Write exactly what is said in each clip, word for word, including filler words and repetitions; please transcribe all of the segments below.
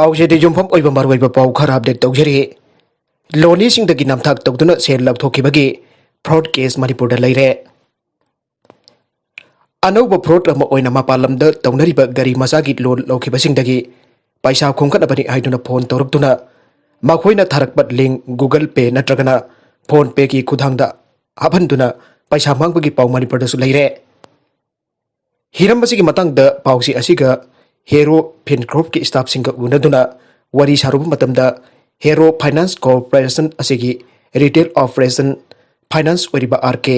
ꯄꯥꯎꯁꯤꯗꯤ ꯌꯨꯝꯐꯝ ꯑꯣꯏꯕ ꯃꯔꯨꯑꯣꯏꯕ ꯄꯥꯎ ꯈꯔ ꯑꯞꯗꯦꯠ ꯇꯧꯖꯔꯤ꯫ ꯂꯣꯅꯤꯁꯤꯡꯗꯒꯤ ꯅꯝꯊꯥꯛ ꯇꯧꯗꯨꯅ ꯁꯦꯜ ꯂꯧꯊꯣꯛꯈꯤꯕꯒꯤ ꯐ꯭ꯔꯣꯗ ꯀꯦꯁ ꯃꯅꯤꯄꯨꯔꯗ ꯂꯩꯔꯦ꯫ ꯑꯅꯧꯕ ꯐ꯭ꯔꯣꯗ ꯑꯃ ꯑꯣꯏꯅ ꯃꯄꯥꯟ ꯂꯝꯗ ꯇꯧꯅꯔꯤꯕ ꯒꯥꯔꯤ ꯃꯆꯥꯒꯤ ꯂꯣꯟ ꯂꯧꯈꯤꯕꯁꯤꯡꯗꯒꯤ ꯄꯩꯁꯥ ꯈꯣꯝꯒꯠꯅꯕꯅꯤ ꯍꯥꯏꯗꯨꯅ ꯐꯣꯟ ꯇꯧꯔꯛꯇꯨꯅ ꯃꯈꯣꯏꯅ ꯊꯥꯔꯛꯄ ꯂꯤꯡ, Google Pay ꯅꯠꯇ꯭ꯔꯒꯅ PhonePe ꯒꯤ ꯈꯨꯠꯊꯥꯡꯗ ꯍꯥꯞꯍꯟꯗꯨꯅ ꯄꯩꯁꯥ ꯃꯥꯡꯕꯒꯤ ꯄꯥꯎ ꯃꯅꯤꯄꯨꯔꯗꯁꯨ ꯂꯩꯔꯦ꯫ ꯍꯤꯔꯝ ꯑꯁꯤꯒꯤ ꯃꯇꯥꯡꯗ ꯄꯥꯎꯆꯦ ꯑꯁꯤꯒ ꯍꯦꯔꯣ ꯐꯤꯟꯀ꯭ꯔꯣꯞꯀꯤ ꯁ꯭ꯇꯥꯐꯁꯤꯡꯒ ꯎꯅꯗꯨꯅ ꯋꯥꯔꯤ ꯁꯥꯔꯨꯕ ꯃꯇꯝꯗ, ꯍꯦꯔꯣ ꯐꯥꯏꯅꯥꯟꯁ ꯀꯣꯔꯄꯣꯔꯦꯁꯟ ꯑꯁꯤꯒꯤ ꯔꯤꯇꯦꯜ ꯑꯣꯄꯔꯦꯁꯟ ꯐꯥꯏꯅꯥꯟꯁ ꯑꯣꯏꯔꯤꯕ ꯑꯥꯔ ꯀꯦ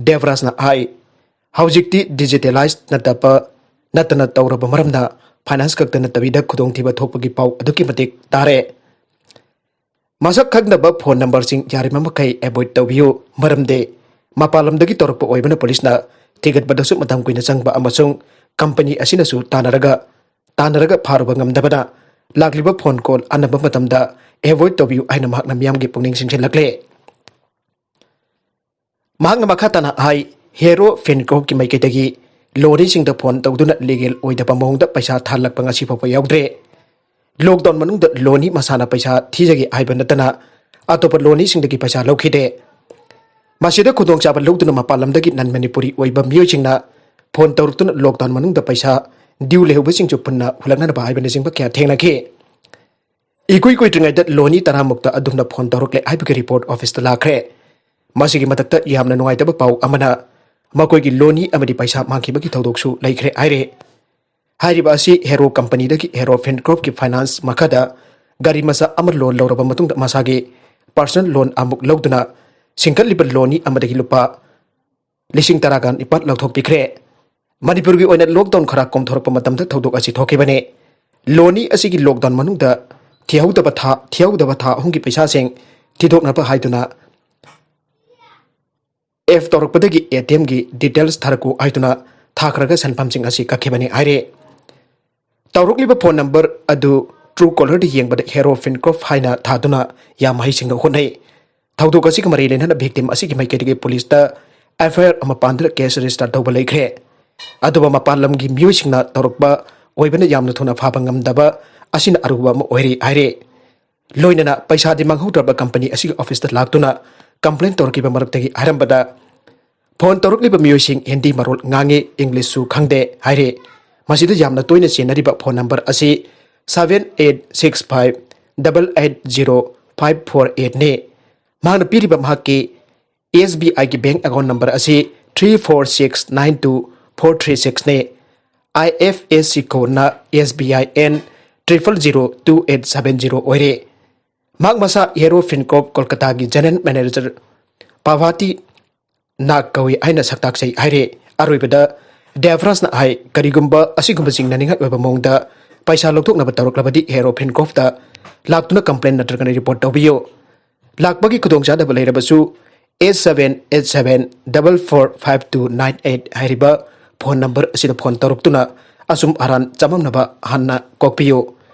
ꯗꯦꯕꯔꯥꯖꯅ ꯍꯥꯏ, ꯍꯧꯖꯤꯛꯇꯤ ꯗꯤꯖꯤꯇꯦꯂꯥꯏꯖ ꯅꯠꯇꯕ, ꯅꯠꯇꯅ ꯇꯧꯔꯕ ꯃꯔꯝꯅ ꯐꯥꯏꯅꯥꯟꯁ ꯈꯛꯇ ꯅꯠꯇꯕꯤꯗ ꯈꯨꯗꯣꯡꯊꯤꯕ ꯊꯣꯛꯄꯒꯤ ꯄꯥꯎ ꯑꯗꯨꯛꯀꯤ ꯃꯇꯤꯛ ꯇꯥꯔꯦ꯫ ꯃꯁꯛ ꯈꯪꯗꯕ ꯐꯣꯟ ꯅꯝꯕꯔꯁꯤꯡ ꯌꯥꯔꯤꯕ ꯃꯈꯩ ꯑꯦꯚꯣꯏꯗ ꯇꯧꯕꯤꯌꯨ, ꯃꯔꯝꯗꯤ ꯃꯄꯥꯟ ꯂꯝꯗꯒꯤ ꯇꯧꯔꯛꯄ ꯑꯣꯏꯕꯅ ꯄꯨꯂꯤꯁꯅ ꯊꯤꯒꯠꯄꯗꯁꯨ ꯃꯇꯝ ꯀꯨꯏꯅ ꯆꯪꯕ ꯑꯃꯁꯨꯡ ꯀꯝꯄꯅꯤ ꯑꯁꯤꯅꯁꯨ ꯇꯥꯟꯅꯔꯒ, ꯇꯥꯟꯅꯔꯒ ꯐꯥꯔꯨꯕ ꯉꯝꯗꯕꯅ ꯂꯥꯛꯂꯤꯕ ꯐꯣꯟ ꯀꯣꯜ ꯑꯅꯝꯕ ꯃꯇꯝꯗ ꯑꯦꯚꯣꯏꯗ ꯇꯧꯕꯤꯌꯨ ꯍꯥꯏꯅ ꯃꯍꯥꯛꯅ ꯃꯤꯌꯥꯝꯒꯤ ꯄꯨꯛꯅꯤꯡ ꯆꯤꯡꯁꯤꯜꯂꯛꯂꯦ꯫ ꯃꯍꯥꯛꯅ ꯃꯈꯥ ꯇꯥꯅ ꯍꯥꯏ, ꯍꯦꯔꯣ ꯐꯤꯟꯀ꯭ꯔꯣꯞꯀꯤ ꯃꯥꯏꯀꯩꯗꯒꯤ ꯂꯣꯅꯤꯁꯤꯡꯗ ꯐꯣꯟ ꯇꯧꯗꯨꯅ ꯂꯤꯒꯦꯜ ꯑꯣꯏꯗꯕ ꯃꯑꯣꯡꯗ ꯄꯩꯁꯥ ꯊꯥꯍꯜꯂꯛꯄ ꯉꯁꯤ ꯐꯥꯎꯕ ꯌꯥꯎꯗ꯭ꯔꯦ꯫ ꯂꯣꯛꯗꯥꯎꯟ ꯃꯅꯨꯡꯗ ꯂꯣꯅꯤ ꯃꯁꯥꯅ ꯄꯩꯁꯥ ꯊꯤꯖꯒꯦ ꯍꯥꯏꯕ ꯅꯠꯇꯅ ꯑꯇꯣꯞꯄ ꯂꯣꯅꯤꯁꯤꯡꯗꯒꯤ ꯄꯩꯁꯥ ꯂꯧꯈꯤꯗꯦ꯫ ꯃꯁꯤꯗ ꯈꯨꯗꯣꯡꯆꯥꯕ ꯂꯧꯗꯨꯅ ꯃꯄꯥꯟ ꯂꯝꯗꯒꯤ ꯅꯟ ꯃꯅꯤꯄꯨꯔꯤ ꯑꯣꯏꯕ ꯃꯤꯑꯣꯏꯁꯤꯡꯅ ꯐꯣꯟ ꯇꯧꯔꯛꯇꯨꯅ ꯂꯣꯛꯗꯥꯎꯟ ꯃꯅꯨꯡꯗ ꯄꯩꯁꯥ ꯗ꯭ꯌꯨ ꯂꯩꯍꯧꯕꯁꯤꯡꯁꯨ ꯄꯨꯟꯅ ꯍꯨꯜꯂꯛꯅꯅꯕ ꯍꯥꯏꯕꯅꯆꯤꯡꯕ ꯀꯌꯥ ꯊꯦꯡꯅꯈꯤ꯫ ꯏꯀꯨꯏ ꯀꯨꯏꯗ꯭ꯔꯤꯉꯩꯗ ꯂꯣꯅꯤ ꯇꯔꯥꯃꯨꯛꯇ ꯑꯗꯨꯝꯅ ꯐꯣꯟ ꯇꯧꯔꯛꯂꯦ ꯍꯥꯏꯕꯒꯤ ꯔꯤꯄꯣꯔꯠ ꯑꯣꯐꯤꯁꯇ ꯂꯥꯛꯈ꯭ꯔꯦ꯫ ꯃꯁꯤꯒꯤ ꯃꯊꯛꯇ ꯌꯥꯝꯅ ꯅꯨꯡꯉꯥꯏꯇꯕ ꯄꯥꯎ ꯑꯃꯅ, ꯃꯈꯣꯏꯒꯤ ꯂꯣꯅꯤ ꯑꯃꯗꯤ ꯄꯩꯁꯥ ꯃꯥꯡꯈꯤꯕꯒꯤ ꯊꯧꯗꯣꯛꯁꯨ ꯂꯩꯈ꯭ꯔꯦ ꯍꯥꯏꯔꯤ꯫ ꯍꯥꯏꯔꯤꯕ ꯑꯁꯤ ꯍꯦꯔꯣ ꯀꯝꯄꯅꯤꯗꯒꯤ ꯍꯦꯔꯣ ꯐꯤꯟꯀ꯭ꯔꯣꯞꯀꯤ ꯐꯥꯏꯅꯥꯟꯁ ꯃꯈꯥꯗ ꯒꯥꯔꯤ ꯃꯆꯥ ꯑꯃ ꯂꯣꯟ ꯂꯧꯔꯕ ꯃꯇꯨꯡꯗ ꯃꯁꯥꯒꯤ ꯄꯔꯁꯅꯦꯜ ꯂꯣꯟ ꯑꯃꯨꯛ ꯂꯧꯗꯨꯅ ꯁꯤꯡꯀꯠꯂꯤꯕ ꯂꯣꯅꯤ ꯑꯃꯗꯒꯤ ꯂꯨꯄꯥ ꯂꯤꯁꯤꯡ ꯇꯔꯥꯒ ꯅꯤꯄꯥꯟ ꯂꯧꯊꯣꯛꯄꯤꯈ꯭ꯔꯦ꯫ ꯃꯅꯤꯄꯨꯔꯒꯤ ꯑꯣꯏꯅ ꯂꯣꯛꯗꯥꯎꯟ ꯈꯔ ꯀꯣꯝꯊꯣꯔꯛꯄ ꯃꯇꯝꯗ ꯊꯧꯗꯣꯛ ꯑꯁꯤ ꯊꯣꯛꯈꯤꯕꯅꯤ꯫ ꯂꯣꯅꯤ ꯑꯁꯤꯒꯤ ꯂꯣꯛꯗꯥꯎꯟ ꯃꯅꯨꯡꯗ ꯊꯤꯍꯧꯗꯕ ꯊꯥ, ꯊꯤꯍꯧꯗꯕ ꯊꯥ ꯑꯍꯨꯝꯒꯤ ꯄꯩꯁꯥꯁꯤꯡ ꯊꯤꯗꯣꯛꯅꯕ ꯍꯥꯏꯗꯨꯅ ꯑꯦꯞ ꯇꯧꯔꯛꯄꯗꯒꯤ ꯑꯦ ꯇꯤ ꯑꯦꯝꯒꯤ ꯗꯤꯇꯦꯜꯁ ꯊꯥꯔꯛꯎ ꯍꯥꯏꯗꯨꯅ ꯊꯥꯈ꯭ꯔꯒ ꯁꯦꯟꯐꯝꯁꯤꯡ ꯑꯁꯤ ꯀꯛꯈꯤꯕꯅꯤ ꯍꯥꯏꯔꯤ꯫ ꯇꯧꯔꯛꯂꯤꯕ ꯐꯣꯟ ꯅꯝꯕꯔ ꯑꯗꯨ ꯇ꯭ꯔꯨ ꯀꯣꯂꯔꯗ ꯌꯦꯡꯕꯗ ꯍꯦꯔꯣ ꯐꯤꯟꯀ꯭ꯔꯣꯞ ꯍꯥꯏꯅ ꯊꯥꯗꯨꯅ ꯌꯥꯝ ꯍꯩꯁꯤꯡꯅ ꯍꯣꯠꯅꯩ꯫ ꯊꯧꯗꯣꯛ ꯑꯁꯤꯒ ꯃꯔꯤ ꯂꯩꯅꯅ ꯚꯤꯛꯇꯤꯝ ꯑꯁꯤꯒꯤ ꯃꯥꯏꯀꯩꯗꯒꯤ ꯄꯨꯂꯤꯁꯇ ꯑꯦꯐ ꯑꯥꯏ ꯑꯥꯔ ꯑꯃ ꯄꯥꯟꯗꯨꯅ ꯀꯦꯁ ꯔꯦꯖꯤꯁꯇꯔ ꯇꯧꯕ ꯂꯩꯈ꯭ꯔꯦ꯫ ꯑꯗꯨꯕꯨ ꯃꯄꯥꯟ ꯂꯝꯒꯤ ꯃꯤꯑꯣꯏꯁꯤꯡꯅ ꯇꯧꯔꯛꯄ ꯑꯣꯏꯕꯅ ꯌꯥꯝꯅ ꯊꯨꯅ ꯐꯥꯕ ꯉꯝꯗꯕ ꯑꯁꯤꯅ ꯑꯔꯨꯕ ꯑꯃ ꯑꯣꯏꯔꯤ ꯍꯥꯏꯔꯦ꯫ ꯂꯣꯏꯅꯅ ꯄꯩꯁꯥꯗꯤ ꯃꯥꯡꯍꯧꯗ꯭ꯔꯕ ꯀꯝꯄꯅꯤ ꯑꯁꯤꯒꯤ ꯑꯣꯐꯤꯁꯇ ꯂꯥꯛꯇꯨꯅ ꯀꯝꯄ꯭ꯂꯦꯟ ꯇꯧꯔꯛꯈꯤꯕ ꯃꯔꯛꯇꯒꯤ ꯍꯥꯏꯔꯝꯕꯗ, ꯐꯣꯟ ꯇꯧꯔꯛꯂꯤꯕ ꯃꯤꯑꯣꯏꯁꯤꯡ ꯍꯤꯟꯗꯤ ꯃꯔꯣꯜ ꯉꯥꯡꯉꯤ, ꯏꯪꯂꯤꯁꯁꯨ ꯈꯪꯗꯦ ꯍꯥꯏꯔꯤ꯫ ꯃꯁꯤꯗ ꯌꯥꯝꯅ ꯇꯣꯏꯅ ꯆꯦꯟꯅꯔꯤꯕ ꯐꯣꯟ ꯅꯝꯕꯔ ꯑꯁꯤ seven eight six five double eight zero five four eight ꯅꯤ꯫ ꯃꯍꯥꯛꯅ ꯄꯤꯔꯤꯕ ꯃꯍꯥꯛꯀꯤ ꯑꯦꯁ ꯕꯤ ꯑꯥꯏꯒꯤ ꯕꯦꯡꯛ ꯑꯦꯀꯥꯎꯟ ꯅꯝꯕꯔ ꯑꯁꯤ three four six nine two four three six ꯅꯤ꯫ ꯑꯥꯏ F S C ꯀꯣꯗꯅ S B I N triple zero two eight seven zero ꯑꯣꯏꯔꯦ꯫ ꯃꯍꯥꯛ ꯃꯁꯥ ꯍꯦꯔꯣ ꯐꯤꯟꯀꯣꯞ ꯀꯣꯜꯀꯇꯥꯒꯤ ꯖꯦꯅꯔꯦꯜ ꯃꯦꯅꯦꯖꯔ ꯄꯥꯚꯥꯇꯤ ꯅꯥꯒ ꯀꯧꯏ ꯍꯥꯏꯅ ꯁꯛꯇꯥꯛꯆꯩ ꯍꯥꯏꯔꯦ꯫ ꯑꯔꯣꯏꯕꯗ ꯗꯦꯕ꯭ꯔꯥꯖꯅ ꯍꯥꯏ, ꯀꯔꯤꯒꯨꯝꯕ ꯑꯁꯤꯒꯨꯝꯕ ꯆꯤꯡꯅꯅꯤꯡꯉꯥꯏ ꯑꯣꯏꯕ ꯃꯑꯣꯡꯗ ꯄꯩꯁꯥ ꯂꯧꯊꯣꯛꯅꯕ ꯇꯧꯔꯛꯂꯕꯗꯤ ꯍꯦꯔꯣ ꯐꯤꯟꯀꯣꯞꯇ ꯂꯥꯛꯇꯨꯅ ꯀꯝꯄ꯭ꯂꯦꯟ ꯅꯠꯇ꯭ꯔꯒꯅ ꯔꯤꯄꯣꯔꯠ ꯇꯧꯕꯤꯌꯨ꯫ ꯂꯥꯛꯄꯒꯤ ꯈꯨꯗꯣꯡꯆꯥꯗꯕ ꯂꯩꯔꯕꯁꯨ eight seven eight seven double four five two nine eight ꯍꯥꯏꯔꯤꯕ ꯐꯣꯟ ꯅꯝꯕꯔ ꯑꯁꯤꯗ ꯐꯣꯟ ꯇꯧꯔꯛꯇꯨꯅ ꯑꯆꯨꯝ ꯑꯔꯥꯟ ꯆꯃꯝꯅꯕ ꯍꯥꯟꯅ ꯀꯣꯛꯄꯤꯌꯨ꯫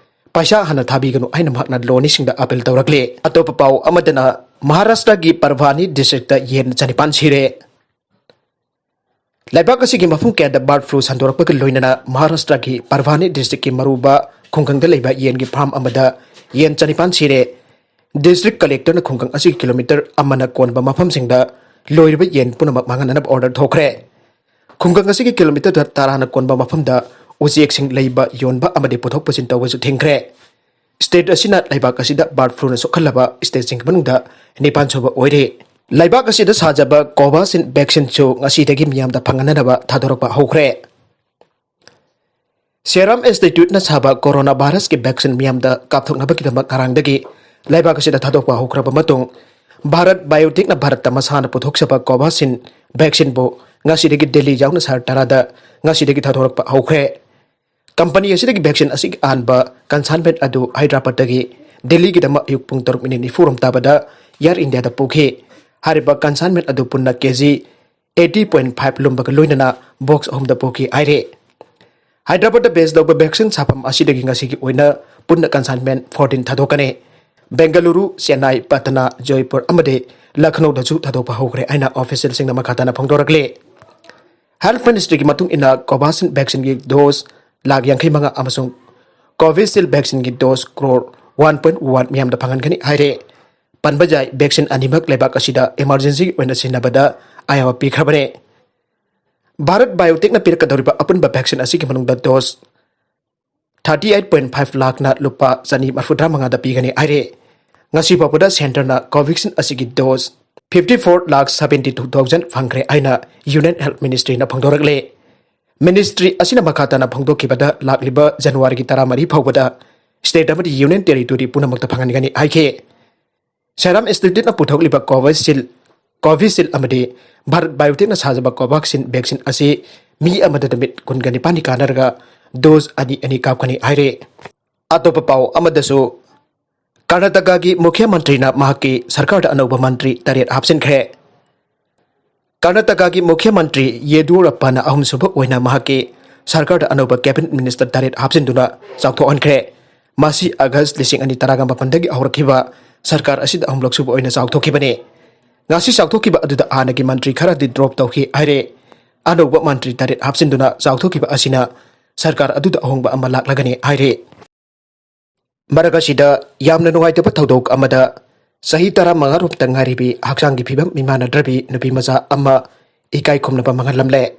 ꯄꯩꯁꯥ ꯍꯥꯟꯅ ꯊꯥꯕꯤꯒꯅꯨ ꯍꯥꯏꯅ ꯃꯍꯥꯛꯅ ꯂꯣꯅꯤꯁꯤꯡꯗ ꯑꯥꯄꯤꯜ ꯇꯧꯔꯛꯂꯦ꯫ ꯑꯇꯣꯞꯄ ꯄꯥꯎ ꯑꯃꯗꯅ ꯃꯍꯥꯔꯥꯁꯇ꯭ꯔꯒꯤ ꯄꯔꯚꯥꯅꯤ ꯗꯤꯁꯇ꯭ꯔꯤꯛꯇ ꯌꯦꯟ ꯆꯅꯤꯄꯥꯟ ꯁꯤꯔꯦ꯫ ꯂꯩꯕꯥꯛ ꯑꯁꯤꯒꯤ ꯃꯐꯝ ꯀꯌꯥꯗ ꯕꯥꯔꯗ ꯐ꯭ꯂꯨ ꯁꯟꯗꯣꯔꯛꯄꯒ ꯂꯣꯏꯅꯅ ꯃꯍꯥꯔꯥꯁꯇ꯭ꯔꯒꯤ ꯄꯔꯚꯥꯅꯤ ꯗꯤꯁꯇ꯭ꯔꯤꯛꯀꯤ ꯃꯔꯨꯕ ꯈꯨꯡꯒꯪꯗ ꯂꯩꯕ ꯌꯦꯟꯒꯤ ꯐꯥꯔꯝ ꯑꯃꯗ ꯌꯦꯟ ꯆꯅꯤꯄꯥꯟ ꯁꯤꯔꯦ꯫ ꯗꯤꯁꯇ꯭ꯔꯤꯛ ꯀꯂꯦꯛꯇꯔꯅ ꯈꯨꯡꯒꯪ ꯑꯁꯤꯒꯤ ꯀꯤꯂꯣꯃꯤꯇꯔ ꯑꯃꯅ ꯀꯣꯟꯕ ꯃꯐꯝꯁꯤꯡꯗ ꯂꯣꯏꯔꯤꯕ ꯌꯦꯟ ꯄꯨꯝꯅꯃꯛ ꯃꯥꯡꯍꯟꯅꯅꯕ ꯑꯣꯔꯗꯔ ꯊꯣꯛꯈ꯭ꯔꯦ꯫ ꯈꯨꯡꯒꯪ ꯑꯁꯤꯒꯤ ꯀꯤꯂꯣꯃꯤꯇꯔ ꯇꯔꯥꯅ ꯀꯣꯟꯕ ꯃꯐꯝꯗ ꯎꯆꯦꯛꯁꯤꯡ ꯂꯩꯕ, ꯌꯣꯟꯕ ꯑꯃꯗꯤ ꯄꯨꯊꯣꯛ ꯄꯨꯁꯤꯟ ꯇꯧꯕꯁꯨ ꯊꯤꯡꯈ꯭ꯔꯦ꯫ ꯁ꯭ꯇꯦꯠ ꯑꯁꯤꯅ ꯂꯩꯕꯥꯛ ꯑꯁꯤꯗ ꯕꯥꯔꯗ ꯐ꯭ꯂꯨꯅ ꯁꯣꯛꯍꯜꯂꯕ ꯁ꯭ꯇꯦꯠꯁꯤꯡꯒꯤ ꯃꯅꯨꯡꯗ ꯅꯤꯄꯥꯟ ꯁꯨꯕ ꯑꯣꯏꯔꯦ꯫ ꯂꯩꯕꯥꯛ ꯑꯁꯤꯗ ꯁꯥꯖꯕ ꯀꯣꯚꯥꯁꯤꯟ ꯚꯦꯛꯁꯤꯟꯁꯨ ꯉꯁꯤꯗꯒꯤ ꯃꯤꯌꯥꯝꯗ ꯐꯪꯍꯟꯅꯅꯕ ꯊꯥꯗꯣꯔꯛꯄ ꯍꯧꯈ꯭ꯔꯦ꯫ ꯁꯦꯔꯝ ꯏꯟꯁꯇꯤꯇ꯭ꯌꯨꯠꯅ ꯁꯥꯕ ꯀꯣꯔꯣꯅꯥ ꯚꯥꯏꯔꯁꯀꯤ ꯚꯦꯛꯁꯤꯟ ꯃꯤꯌꯥꯝꯗ ꯀꯥꯞꯊꯣꯛꯅꯕꯒꯤꯗꯃꯛ ꯉꯔꯥꯡꯗꯒꯤ ꯂꯩꯕꯥꯛ ꯑꯁꯤꯗ ꯊꯥꯗꯣꯛꯄ ꯍꯧꯈ꯭ꯔꯕ ꯃꯇꯨꯡ, ꯚꯥꯔꯠ ꯕꯥꯏꯑꯣꯇꯦꯛꯅ ꯚꯥꯔꯠꯇ ꯃꯁꯥꯅ ꯄꯨꯊꯣꯛꯆꯕ ꯀꯣꯚꯥꯁꯤꯟ ꯚꯦꯛꯁꯤꯟꯕꯨ ꯉꯁꯤꯗꯒꯤ ꯗꯦꯜꯂꯤ ꯌꯥꯎꯅ ꯁꯍꯔ ꯇꯔꯥꯗ ꯉꯁꯤꯗꯒꯤ ꯊꯥꯗꯣꯔꯛꯄ ꯍꯧꯈ꯭ꯔꯦ꯫ ꯀꯝꯄꯅꯤ ꯑꯁꯤꯗꯒꯤ ꯚꯦꯛꯁꯤꯟ ꯑꯁꯤꯒꯤ ꯑꯍꯥꯟꯕ ꯀꯟꯁꯥꯏꯟꯃꯦꯟ ꯑꯗꯨ ꯍꯥꯏꯗ꯭ꯔꯕꯥꯗꯇꯒꯤ ꯗꯦꯜꯂꯤꯒꯤꯗꯃꯛ ꯑꯌꯨꯛ ꯄꯨꯡ ꯇꯔꯨꯛ ꯃꯤꯅꯤꯠ ꯅꯤꯐꯨ ꯔꯣꯝ ꯇꯥꯕꯗ ꯑꯦꯌꯔ ꯏꯟꯗꯤꯌꯥꯗ ꯄꯨꯈꯤ꯫ ꯍꯥꯏꯔꯤꯕ ꯀꯟꯁꯥꯏꯟꯃꯦꯟ ꯑꯗꯨ ꯄꯨꯟꯅ ꯀꯦꯖꯤ eighty point five ꯂꯨꯝꯕꯒ ꯂꯣꯏꯅꯅ ꯕꯣꯛꯁ ꯑꯍꯨꯝꯗ ꯄꯨꯈꯤ ꯍꯥꯏꯔꯤ꯫ ꯍꯥꯏꯗ꯭ꯔꯕꯥꯗꯇ ꯕꯦꯁ ꯂꯧꯕ ꯚꯦꯛꯁꯤꯟ ꯁꯥꯐꯝ ꯑꯁꯤꯗꯒꯤ ꯉꯁꯤꯒꯤ ꯑꯣꯏꯅ ꯄꯨꯟꯅ ꯀꯟꯁꯥꯏꯟꯃꯦꯟ fourteen ꯊꯥꯗꯣꯛꯀꯅꯤ꯫ ꯕꯦꯡꯒꯂꯨꯔꯨ, ꯆꯦꯟꯅꯥꯏ, ꯄꯇꯅꯥ, ꯖꯣꯏꯄꯨꯔ ꯑꯃꯗꯤ ꯂꯈꯅꯧꯗꯁꯨ ꯊꯥꯗꯣꯛꯄ ꯍꯧꯈ꯭ꯔꯦ ꯍꯥꯏꯅ ꯑꯣꯐꯤꯁꯤꯌꯦꯜꯁꯤꯡꯅ ꯃꯈꯥ ꯇꯥꯅ ꯐꯣꯡꯗꯣꯔꯛꯂꯤ꯫ ꯍꯦꯜꯊ ꯃꯤꯅꯤꯁꯇ꯭ꯔꯤꯒꯤ ꯃꯇꯨꯡ ꯏꯟꯅ ꯀꯣꯚꯥꯁꯤꯟ ꯚꯦꯛꯁꯤꯟꯒꯤ ꯗꯣꯁ ꯂꯥꯈ ꯌꯥꯡꯈꯩ ꯃꯉꯥ ꯑꯃꯁꯨꯡ ꯀꯣꯚꯤꯁꯤꯜ ꯚꯦꯛꯁꯤꯟꯒꯤ dose crore one point one ꯃꯤꯌꯥꯝꯗ ꯐꯪꯍꯟꯒꯅꯤ ꯍꯥꯏꯔꯦ꯫ ꯄꯟꯕ ꯌꯥꯏ, ꯚꯦꯛꯁꯤꯟ ꯑꯅꯤꯃꯛ ꯂꯩꯕꯥꯛ ꯑꯁꯤꯗ ꯏꯃꯔꯖꯦꯟꯁꯤꯒꯤ ꯑꯣꯏꯅ ꯁꯤꯖꯤꯟꯅꯕꯗ ꯑꯌꯥꯕ ꯄꯤꯈ꯭ꯔꯕꯅꯦ꯫ ꯚꯥꯔꯠ ꯕꯥꯏꯑꯣꯇꯦꯛꯅ ꯄꯤꯔꯛꯀꯗꯧꯔꯤꯕ ꯑꯄꯨꯟꯕ ꯚꯦꯛꯁꯤꯟ ꯑꯁꯤꯒꯤ ꯃꯅꯨꯡꯗ dose thirty eight point five ꯂꯥꯈꯅ ꯂꯨꯄꯥ ꯆꯅꯤ ꯃꯔꯤꯐꯨꯇꯔꯥ ꯃꯉꯥꯗ ꯄꯤꯒꯅꯤ ꯍꯥꯏꯔꯦ꯫ ꯉꯁꯤ ꯐꯥꯎꯕꯗ ꯁꯦꯟꯇꯔꯅ ꯀꯣꯚꯦꯛꯁꯤꯟ ꯑꯁꯤꯒꯤ dose fifty four lakh seventy two thousand ꯐꯪꯈ꯭ꯔꯦ ꯍꯥꯏꯅ ꯌꯨꯅꯤꯌꯟ ꯍꯦꯜꯊ ꯃꯤꯅꯤꯁꯇ꯭ꯔꯤꯅ ꯐꯣꯡꯗꯣꯔꯛꯂꯦ꯫ ꯃꯤꯅꯤꯁꯇ꯭ꯔꯤ ꯑꯁꯤꯅ ꯃꯈꯥ ꯇꯥꯅ ꯐꯣꯡꯗꯣꯛꯈꯤꯕꯗ, ꯂꯥꯛꯂꯤꯕ ꯖꯅꯋꯥꯔꯤꯒꯤ ꯇꯔꯥꯃꯔꯤ ꯐꯥꯎꯕꯗ ꯁ꯭ꯇꯦꯠ ꯑꯃꯗꯤ ꯌꯨꯅꯤꯌꯟ ꯇꯦꯔꯤꯇꯣꯔꯤ ꯄꯨꯝꯅꯃꯛꯇ ꯐꯪꯍꯟꯒꯅꯤ ꯍꯥꯏꯈꯤ꯫ ꯁꯦꯔꯝ ꯏꯟꯁꯇꯤꯇ꯭ꯌꯨꯠꯅ ꯄꯨꯊꯣꯛꯂꯤꯕ ꯀꯣꯚꯤꯁꯤꯜ, ꯀꯣꯚꯤꯁꯤꯜ ꯑꯃꯗꯤ ꯚꯥꯔꯠ ꯕꯥꯏꯑꯣꯇꯦꯛꯅ ꯁꯥꯖꯕ ꯀꯣꯚꯥꯛꯁꯤꯟ ꯚꯦꯛꯁꯤꯟ ꯑꯁꯤ ꯃꯤ ꯑꯃꯗ ꯅꯨꯃꯤꯠ ꯀꯨꯟꯒ ꯅꯤꯄꯥꯟꯅꯤ ꯀꯥꯟꯅꯔꯒ ꯗꯣꯁ ꯑꯅꯤ ꯑꯅꯤ ꯀꯥꯞꯀꯅꯤ ꯍꯥꯏꯔꯦ꯫ ꯑꯇꯣꯞꯄ ꯄꯥꯎ ꯑꯃꯗꯁꯨ, ꯀꯔꯅꯥꯇꯀꯥꯒꯤ ꯃꯨꯈ꯭ꯌ ꯃꯟꯇ꯭ꯔꯤꯅ ꯃꯍꯥꯛꯀꯤ ꯁꯔꯀꯥꯔꯗ ꯑꯅꯧꯕ ꯃꯟꯇ꯭ꯔꯤ ꯇꯔꯦꯠ ꯍꯥꯞꯆꯤꯟꯈ꯭ꯔꯦ꯫ ꯀꯔꯅꯥꯇꯀꯥꯒꯤ ꯃꯨꯈ꯭ꯌ ꯃꯟꯇ꯭ꯔꯤ ꯌꯦꯗꯤꯌꯨꯔꯞꯄꯥꯅ ꯑꯍꯨꯝꯁꯨꯕ ꯑꯣꯏꯅ ꯃꯍꯥꯛꯀꯤ ꯁꯔꯀꯥꯔꯗ ꯑꯅꯧꯕ ꯀꯦꯕꯤꯅꯦꯠ ꯃꯤꯅꯤꯁꯇꯔ ꯇꯔꯦꯠ ꯍꯥꯞꯆꯤꯟꯗꯨꯅ ꯆꯥꯎꯊꯣꯛꯍꯟꯈ꯭ꯔꯦ꯫ ꯃꯁꯤ ꯑꯥꯒꯁ ꯂꯤꯁꯤꯡ ꯑꯅꯤ ꯇꯔꯥꯃꯥꯄꯟꯗꯒꯤ ꯍꯧꯔꯛꯈꯤꯕ ꯁꯔꯀꯥꯔ ꯑꯁꯤꯗ ꯑꯍꯨꯝꯂꯛ ꯁꯨꯕ ꯑꯣꯏꯅ ꯆꯥꯎꯊꯣꯛꯈꯤꯕꯅꯤ꯫ ꯉꯁꯤ ꯆꯥꯎꯊꯣꯛꯈꯤꯕ ꯑꯗꯨꯗ ꯍꯥꯟꯅꯒꯤ ꯃꯟꯇ꯭ꯔꯤ ꯈꯔꯗꯤ ꯗ꯭ꯔꯣꯞ ꯇꯧꯈꯤ ꯍꯥꯏꯔꯦ꯫ ꯑꯅꯧꯕ ꯃꯟꯇ꯭ꯔꯤ ꯇꯔꯦꯠ ꯍꯥꯞꯆꯤꯟꯗꯨꯅ ꯆꯥꯎꯊꯣꯛꯈꯤꯕ ꯑꯁꯤꯅ ꯁꯔꯀꯥꯔ ꯑꯗꯨꯗ ꯑꯍꯣꯡꯕ ꯑꯃ ꯂꯥꯛꯂꯒꯅꯤ ꯍꯥꯏꯔꯦ꯫ ꯃꯔꯛ ꯑꯁꯤꯗ, ꯌꯥꯝꯅ ꯅꯨꯡꯉꯥꯏꯇꯕ ꯊꯧꯗꯣꯛ ꯑꯃꯗ, ꯆꯍꯤ ꯇꯔꯥꯃꯉꯥ ꯔꯣꯝꯇ ꯉꯥꯏꯔꯤꯕꯤ, ꯍꯛꯆꯥꯡꯒꯤ ꯐꯤꯕꯝ ꯃꯤꯃꯥꯟꯅꯗ꯭ꯔꯕꯤ ꯅꯨꯄꯤ ꯃꯆꯥ ꯑꯃ ꯏꯀꯥꯏ ꯈꯨꯝꯅꯕ ꯃꯥꯡꯍꯜꯂꯝꯂꯦ꯫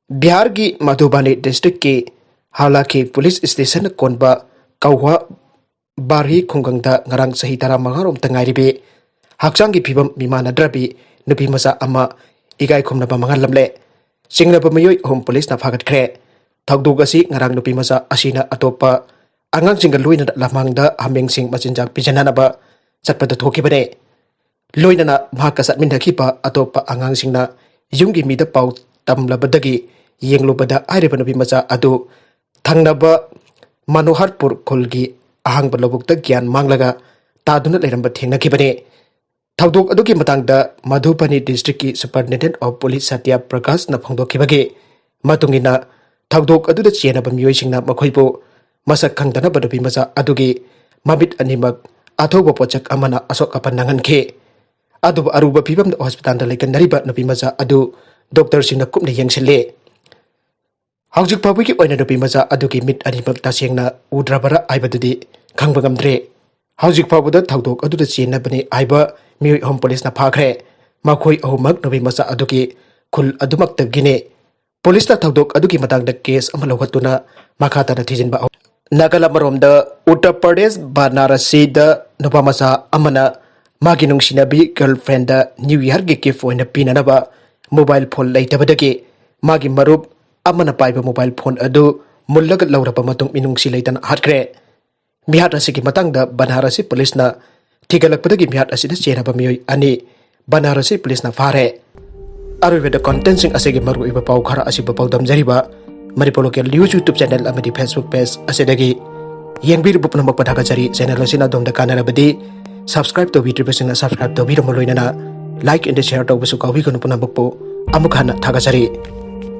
ꯕꯤꯍꯥꯔꯒꯤ ꯃꯙꯨꯕꯅꯤ ꯗꯤꯁꯇ꯭ꯔꯤꯛꯀꯤ ꯍꯥꯂꯥꯈꯤ ꯄꯨꯂꯤꯁ ꯁ꯭ꯇꯦꯁꯟꯅ ꯀꯣꯟꯕ ꯀꯧꯍꯥ ꯕꯥꯔꯍꯤ ꯈꯨꯡꯒꯪꯗ ꯉꯔꯥꯡ ꯆꯍꯤ ꯇꯔꯥꯃꯉꯥ ꯔꯣꯝꯇ ꯉꯥꯏꯔꯤꯕꯤ, ꯍꯛꯆꯥꯡꯒꯤ ꯐꯤꯕꯝ ꯃꯤꯃꯥꯟꯅꯗ꯭ꯔꯕꯤ ꯅꯨꯄꯤ ꯃꯆꯥ ꯑꯃ ꯏꯀꯥꯏ ꯈꯨꯝꯅꯕ ꯃꯥꯡꯍꯜꯂꯝꯂꯦ꯫ ꯆꯤꯡꯅꯕ ꯃꯤꯑꯣꯏ ꯑꯍꯨꯝ ꯄꯨꯂꯤꯁꯅ ꯐꯥꯒꯠꯈ꯭ꯔꯦ꯫ ꯊꯧꯗꯣꯛ ꯑꯁꯤ ꯉꯔꯥꯡ ꯅꯨꯄꯤ ꯃꯆꯥ ꯑꯁꯤꯅ ꯑꯇꯣꯞꯄ ꯑꯉꯥꯡꯁꯤꯡꯒ ꯂꯣꯏꯅꯅ ꯂꯝꯍꯥꯡꯗ ꯍꯥꯃꯦꯡꯁꯤꯡ ꯃꯆꯤꯟꯖꯥꯛ ꯄꯤꯖꯅꯅꯕ ꯆꯠꯄꯗ ꯊꯣꯛꯈꯤꯕꯅꯦ꯫ ꯂꯣꯏꯅꯅ ꯃꯍꯥꯛꯀ ꯆꯠꯃꯤꯟꯅꯈꯤꯕ ꯑꯇꯣꯞꯄ ꯑꯉꯥꯡꯁꯤꯡꯅ ꯌꯨꯝꯒꯤ ꯃꯤꯗ ꯄꯥꯎ ꯇꯝꯂꯕꯗꯒꯤ ꯌꯦꯡꯂꯨꯕꯗ, ꯍꯥꯏꯔꯤꯕ ꯅꯨꯄꯤ ꯃꯆꯥ ꯑꯗꯨ ꯊꯪꯅꯕ ꯃꯅꯣꯍꯔꯄꯨꯔ ꯈꯨꯜꯒꯤ ꯑꯍꯥꯡꯕ ꯂꯧꯕꯨꯛꯇ ꯒ꯭ꯌꯥꯟ ꯃꯥꯡꯂꯒ ꯇꯥꯗꯨꯅ ꯂꯩꯔꯝꯕ ꯊꯦꯡꯅꯈꯤꯕꯅꯤ꯫ ꯊꯧꯗꯣꯛ ꯑꯗꯨꯒꯤ ꯃꯇꯥꯡꯗ ꯃꯙꯨꯕꯅꯤ ꯗꯤꯁꯇ꯭ꯔꯤꯛꯀꯤ ꯁꯨꯄꯔꯤꯟꯇꯦꯟꯗꯦꯟꯠ ꯑꯣꯐ ꯄꯨꯂꯤꯁ ꯁꯇ꯭ꯌ ꯄ꯭ꯔꯀꯥꯁꯅ ꯐꯣꯡꯗꯣꯛꯈꯤꯕꯒꯤ ꯃꯇꯨꯡ ꯏꯟꯅ, ꯊꯧꯗꯣꯛ ꯑꯗꯨꯗ ꯆꯦꯟꯅꯕ ꯃꯤꯑꯣꯏꯁꯤꯡꯅ ꯃꯈꯣꯏꯕꯨ ꯃꯁꯛ ꯈꯪꯗꯅꯕ ꯅꯨꯄꯤ ꯃꯆꯥ ꯑꯗꯨꯒꯤ ꯃꯃꯤꯠ ꯑꯅꯤꯃꯛ ꯑꯊꯧꯕ ꯄꯣꯠꯁꯛ ꯑꯃꯅ ꯑꯁꯣꯛ ꯑꯄꯟ ꯅꯪꯍꯟꯈꯤ꯫ ꯑꯗꯨꯕꯨ ꯑꯔꯨꯕ ꯐꯤꯚꯝꯗ ꯍꯣꯁꯄꯤꯇꯥꯜꯗ ꯂꯩꯀꯟꯅꯔꯤꯕ ꯅꯨꯄꯤ ꯃꯆꯥ ꯑꯗꯨ ꯗꯣꯛꯇꯔꯁꯤꯡꯅ ꯀꯨꯞꯅ ꯌꯦꯡꯁꯤꯜꯂꯤ꯫ ꯍꯧꯖꯤꯛ ꯐꯥꯎꯕꯒꯤ ꯑꯣꯏꯅ ꯅꯨꯄꯤ ꯃꯆꯥ ꯑꯗꯨꯒꯤ ꯃꯤꯠ ꯑꯅꯤꯃꯛ ꯇꯁꯦꯡꯅ ꯎꯗ꯭ꯔꯕꯔꯥ ꯍꯥꯏꯕꯗꯨꯗꯤ ꯈꯪꯕ ꯉꯝꯗ꯭ꯔꯦ꯫ ꯍꯧꯖꯤꯛ ꯐꯥꯎꯕꯗ ꯊꯧꯗꯣꯛ ꯑꯗꯨꯗ ꯆꯦꯟꯅꯕꯅꯤ ꯍꯥꯏꯕ ꯃꯤꯑꯣꯏ ꯑꯍꯨꯝ ꯄꯨꯂꯤꯁꯅ ꯐꯥꯈ꯭ꯔꯦ꯫ ꯃꯈꯣꯏ ꯑꯍꯨꯝꯃꯛ ꯅꯨꯄꯤ ꯃꯆꯥ ꯑꯗꯨꯒꯤ ꯈꯨꯜ ꯑꯗꯨꯃꯛꯇꯒꯤꯅꯤ꯫ ꯄꯨꯂꯤꯁꯅ ꯊꯧꯗꯣꯛ ꯑꯗꯨꯒꯤ ꯃꯇꯥꯡꯗ ꯀꯦꯁ ꯑꯃ ꯂꯧꯈꯠꯇꯨꯅ ꯃꯈꯥ ꯇꯥꯅ ꯊꯤꯖꯤꯟꯕ ꯍꯧ-, ꯅꯥꯒꯥꯂꯥꯟ ꯑꯃꯔꯣꯝꯗ ꯎꯠꯇꯔ ꯄ꯭ꯔꯗꯦꯁ ꯕꯅꯥꯔꯁꯤꯗ ꯅꯨꯄꯥ ꯃꯆꯥ ꯑꯃꯅ ꯃꯥꯒꯤ ꯅꯨꯡꯁꯤꯅꯕꯤ ꯒꯔꯜꯐ꯭ꯔꯦꯟꯗ ꯅ꯭ꯌꯨ ꯏꯌꯥꯔꯒꯤ ꯒꯤꯐ ꯑꯣꯏꯅ ꯄꯤꯅꯅꯕ ꯃꯣꯕꯥꯏꯜ ꯐꯣꯟ ꯂꯩꯇꯕꯗꯒꯤ ꯃꯥꯒꯤ ꯃꯔꯨꯞ ꯑꯃꯅ ꯄꯥꯏꯕ ꯃꯣꯕꯥꯏꯜ ꯐꯣꯟ ꯑꯗꯨ ꯃꯨꯜꯂꯒ ꯂꯧꯔꯕ ꯃꯇꯨꯡ ꯃꯤꯅꯨꯡꯁꯤ ꯂꯩꯇꯅ ꯍꯥꯠꯈ꯭ꯔꯦ꯫ ꯃꯤꯍꯥꯠ ꯑꯁꯤꯒꯤ ꯃꯇꯥꯡꯗ ꯕꯅꯥꯔꯁꯤ ꯄꯨꯂꯤꯁꯅ ꯊꯤꯒꯠꯂꯛꯄꯗꯒꯤ ꯃꯤꯍꯥꯠ ꯑꯁꯤꯗ ꯆꯦꯟꯅꯕ ꯃꯤꯑꯣꯏ ꯑꯅꯤ ꯕꯅꯥꯔꯁꯤ ꯄꯨꯂꯤꯁꯅ ꯐꯥꯔꯦ꯫ ꯑꯔꯣꯏꯕꯗ ꯀꯣꯟꯇꯦꯟꯁꯤꯡ ꯑꯁꯤꯒꯤ ꯃꯔꯨꯑꯣꯏꯕ ꯄꯥꯎ ꯈꯔ ꯑꯁꯤꯕꯨ ꯄꯥꯎꯗꯝꯖꯔꯤꯕ Manipur local news YouTube channel ꯑꯃꯗꯤ Facebook ꯄꯦꯖ ꯑꯁꯤꯗꯒꯤ ꯌꯦꯡꯕꯤꯔꯤꯕ ꯄꯨꯝꯅꯃꯛꯄꯨ ꯊꯥꯒꯠꯆꯔꯤ꯫ ꯆꯦꯅꯦꯜ ꯑꯁꯤꯅ ꯑꯗꯣꯝꯗ ꯀꯥꯟꯅꯔꯕꯗꯤ ꯁꯕꯁꯀ꯭ꯔꯥꯏꯕ ꯇꯧꯕꯤꯗ꯭ꯔꯤꯕꯁꯤꯡꯅ ꯁꯕꯁꯀ꯭ꯔꯥꯏꯕ ꯇꯧꯕꯤꯔꯝꯕ ꯂꯣꯏꯅꯅ ꯂꯥꯏꯛ ꯑꯦꯟ ꯁꯤꯌꯔ ꯇꯧꯕꯁꯨ ꯀꯥꯎꯕꯤꯒꯅꯨ꯫ ꯄꯨꯝꯅꯃꯛꯄꯨ ꯑꯃꯨꯛ ꯍꯟꯅ ꯊꯥꯒꯠꯆꯔꯤ꯫